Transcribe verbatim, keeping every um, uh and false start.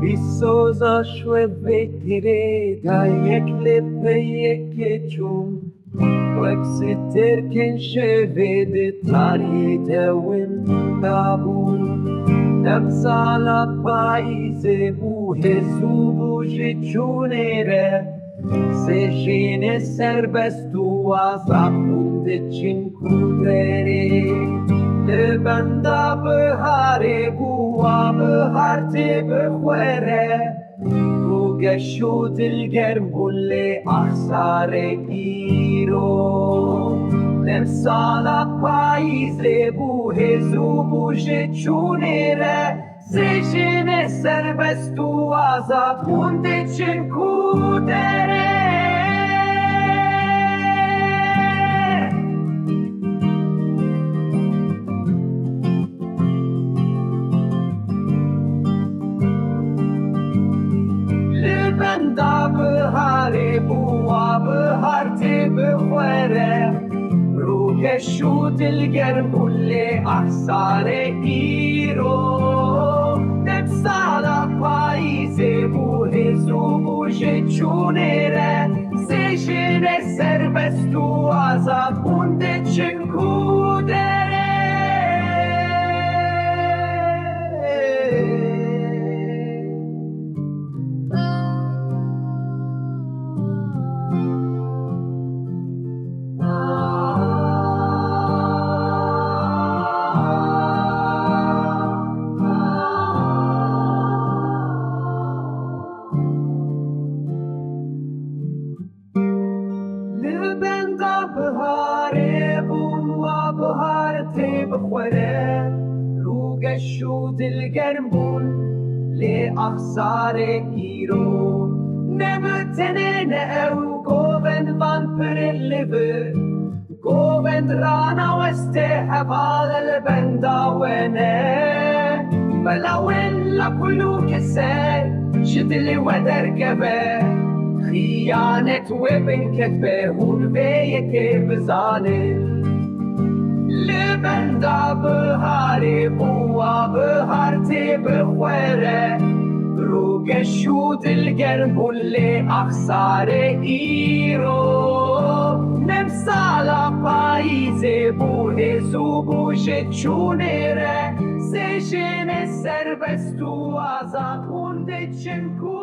Îsoza şwe vekirê da yek li pey yekê çûn. Wek stêrkên şevê di tarî de winda bûn. Demsala payîzê bû hêz û bû ji çûnê re. Sê jinê serbest û azad bûn diçin ku derê. Li benda biharê bû wa bihar tê bi xwe re. Rûgeş û dilgerm bûn lê axsarê îro. Demsala payîzê bû hêz û bû ji çûnê re. Sê jinê serbest û azad bûn diçin ku derê. Li benda biharê bû wa bihar tê bi xwe re. Rûgeş û dilgerm bûn lê axsarê îro. Demsala payîzê bû hêz û bû ji çûnê re. Sê jinê serbest û azad bûn diçin ku derê. Li benda biharê bûn wa bihar tê bi xwe re. Rûgeş û dilgerm bûn lê axsarê îro. Ne bi tenê ne ew govend van pir in li vir. Govend ranaweste heval li benda we ne. Mela wê la kulûke ser ji dilê we derkeve. Xiyanet wê binket be hûn vê yekê bizanin. Li benda biharê bû wa bihar tê bi xwe re. Rûgeş û dilgerm bûn lê axsarê îro. Demsala payîzê bû hêz û bû ji çûnê re. Sê jinê serbest û azad bûn diçin ku